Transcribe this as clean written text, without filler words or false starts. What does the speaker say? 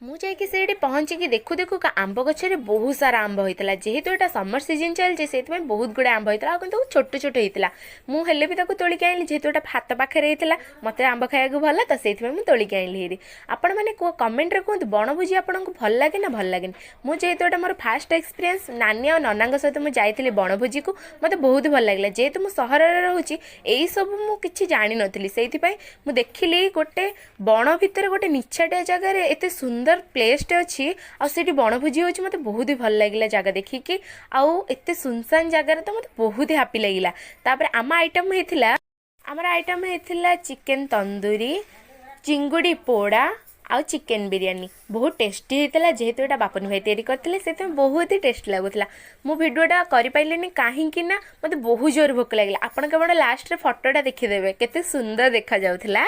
ମୁଁ ଯାଇକି ସେଇଠି ପହଞ୍ଚିକି ଦେଖୁ ଦେଖୁ ଆମ୍ବ ଗଛରେ ବହୁତ ସାରା ଆମ୍ବ ହେଇଥିଲା। ଯେହେତୁ ଏଇଟା ସମର ସିଜନ୍ ଚାଲିଛି, ସେଇଥିପାଇଁ ବହୁତ ଗୁଡ଼େ ଆମ୍ବ ହେଇଥିଲା ଆଉ କିନ୍ତୁ ଛୋଟ ଛୋଟ ହେଇଥିଲା। ମୁଁ ହେଲେ ବି ତାକୁ ତୋଳିକି ଆଣିଲି, ଯେହେତୁ ଏଇଟା ହାତ ପାଖରେ ହେଇଥିଲା। ମୋତେ ଆମ୍ବ ଖାଇବାକୁ ଭଲ ତ, ସେଇଥିପାଇଁ ମୁଁ ତୋଳିକି ଆଣିଲି ହେରି। ଆପଣମାନେ କୁହ, କମେଣ୍ଟରେ କୁହନ୍ତୁ, ବଣଭୋଜି ଆପଣଙ୍କୁ ଭଲ ଲାଗେ ନା ଭଲ ଲାଗେନି? ମୁଁ ଯେହେତୁ ଏଇଟା ମୋର ଫାଷ୍ଟ ଏକ୍ସପିରିଏନ୍ସ, ନାନୀ ଆଉ ନନାଙ୍କ ସହିତ ମୁଁ ଯାଇଥିଲି ବଣଭୋଜିକୁ, ମୋତେ ବହୁତ ଭଲ ଲାଗିଲା। ଯେହେତୁ ମୁଁ ସହରରେ ରହୁଛି, ଏଇସବୁ ମୁଁ କିଛି ଜାଣିନଥିଲି। ସେଇଥିପାଇଁ ମୁଁ ଦେଖିଲି ଗୋଟେ ବଣ ଭିତରେ ଗୋଟେ ନିଛାଟିଆ ଜାଗାରେ ଏତେ ସୁନ୍ଦର ପ୍ଲେସ୍ଟେ ଅଛି ଆଉ ସେଇଠି ବଣଭୋଜି ହେଉଛି। ମୋତେ ବହୁତ ହି ଭଲ ଲାଗିଲା ଜାଗା ଦେଖିକି ଆଉ ଏତେ ସୁନସାନ ଜାଗାରେ ତ ମୋତେ ବହୁତ ହାପି ଲାଗିଲା। ତାପରେ ଆମ ଆଇଟମ୍ ହେଇଥିଲା, ଆମର ଆଇଟମ୍ ହେଇଥିଲା ଚିକେନ୍ ତନ୍ଦୁରୀ, ଚିଙ୍ଗୁଡ଼ି ପୋଡ଼ା ଆଉ ଚିକେନ୍ ବିରିୟାନୀ। ବହୁତ ଟେଷ୍ଟି ହେଇଥିଲା। ଯେହେତୁ ଏଇଟା ବାପନ ଭାଇ ତିଆରି କରିଥିଲେ, ସେଥିପାଇଁ ବହୁତ ହି ଟେଷ୍ଟି ଲାଗୁଥିଲା। ମୁଁ ଭିଡ଼ିଓଟା କରିପାରିଲିନି, କାହିଁକି ନା ମୋତେ ବହୁତ ଜୋର ଭୋକ ଲାଗିଲା। ଆପଣ କେବଳ ଲାଷ୍ଟରେ ଫଟୋଟା ଦେଖିଦେବେ, କେତେ ସୁନ୍ଦର ଦେଖାଯାଉଥିଲା।